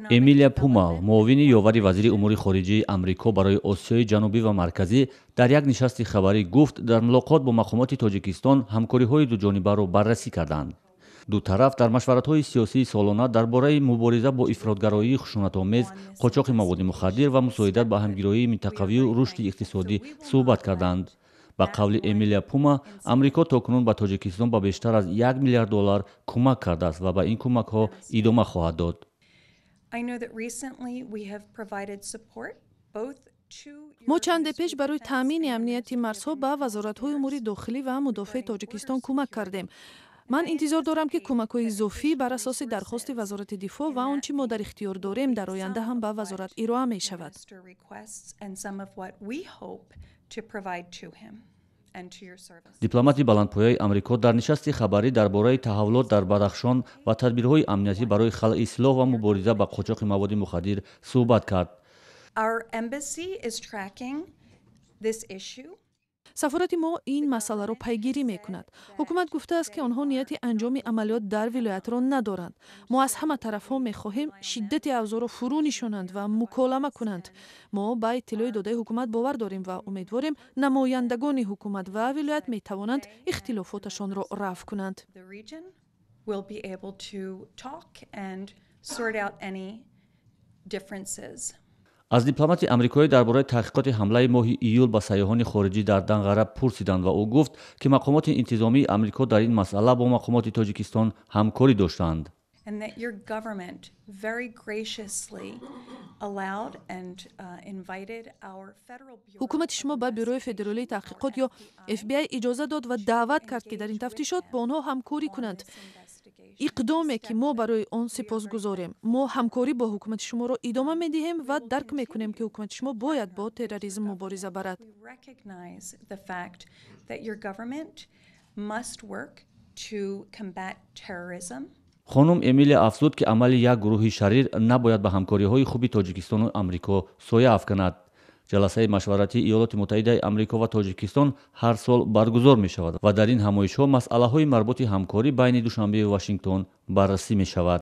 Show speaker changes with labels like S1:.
S1: Эмилия Пума, муовини ёвари вазири умури хориҷии Амрико барои Осиёи Ҷанубӣ ва Марказӣ, дар як нишасти хабарӣ гуфт, дар мулоқот бо мақомоти Тоҷикистон ҳамкориҳои дуҷонибаро баррасӣ карданд. Ду тараф дар машваратҳои сиёсии солона дар бораи мубориза бо ифротгароии хушунатомез, қочоқи маводи мухаддир ва мусоидат ба ҳамгироии минтақавию рушди иқтисодӣ суҳбат карданд. Ба қавли Эмилия Пума, Амрико то кунун ба Тоҷикистон ба бештар аз 1 миллиард доллар кӯмак кардааст ва ба ин кӯмакҳо идома хоҳад дод.
S2: I know that recently we have provided support both to
S3: Мо чанде пеш барои таъмини амнияти марзҳо ба вазоратҳои умури дохилӣ ва мудофиаи Тоҷикистон кӯмак кардем. Ман интизор дорам, ки кӯмакҳои изофӣ бар асоси дархости Вазорати дифоъ ва он чӣ мо дар ихтиёр дорем, дар оянда ҳам ба вазорат ироа мешавад.
S2: Minister requests and some of what we hope to provide to him and to your service.
S1: Дипломати баландпояи Амрико дар нишасти хабарӣ дар бораи таҳаввулот дар Бадахшон ва тадбирҳои амниятӣ барои халъи силоҳ ва мубориза ба қочоқи маводи мухаддир суҳбат кард.
S2: Our embassy is tracking this issue.
S3: Сафорати мо ин масъаларо пайгирӣ мекунад. Ҳукумат гуфтааст, ки онҳо нияти анҷоми амалиёт дар вилоятро надоранд. Мо аз ҳама тарафҳо мехоҳем, шиддати авзоъро фурӯ нишонанд ва муколама кунанд. Мо ба иттилои додаи ҳукумат бовар дорем ва умедворем, намояндагони ҳукумат ва вилоят метавонанд ихтилофоташонро рафъ кунанд.
S2: The region will be able to talk and sort out any differences.
S1: Аз дипломати амрикоӣ дар бораи таҳқиқоти ҳамлаи моҳи июл ба сайёҳони хориҷӣ дар Данғара пурсиданд ва ӯ гуфт, ки мақомоти интизомии Амрико дар ин масъала бо мақомоти Тоҷикистон ҳамкорӣ доштанд.
S2: And that your government very graciously allowed and invited our federal bureau
S3: Ҳукумати шумо ба Бюрои федералии таҳқиқот ё FBI иҷоза дод ва даъват кард, ки дар ин тафтишот бо онҳо ҳамкорӣ кунанд, иқдоме ки мо барои он сипосгузорем. Мо ҳамкорӣ бо ҳукумати шуморо идома медиҳем ва дарк мекунем, ки ҳукумати шумо бояд бо терроризм мубориза барад.
S2: We recognize the fact that your government must work to combat terrorism.
S1: Хонум Эмилия афзуд, ки амали як гурӯҳи шарир набояд ба ҳамкориҳои хуби Тоҷикистону Амрико соя афканад. Ҷаласаи машваратии Иёлоти Муттаҳидаи Амрико ва Тоҷикистон ҳар сол баргузор мешавад ва дар ин ҳамоишҳо масъалаҳои марбути ҳамкорӣ байни Душанбею Вашингтон баррасӣ мешавад.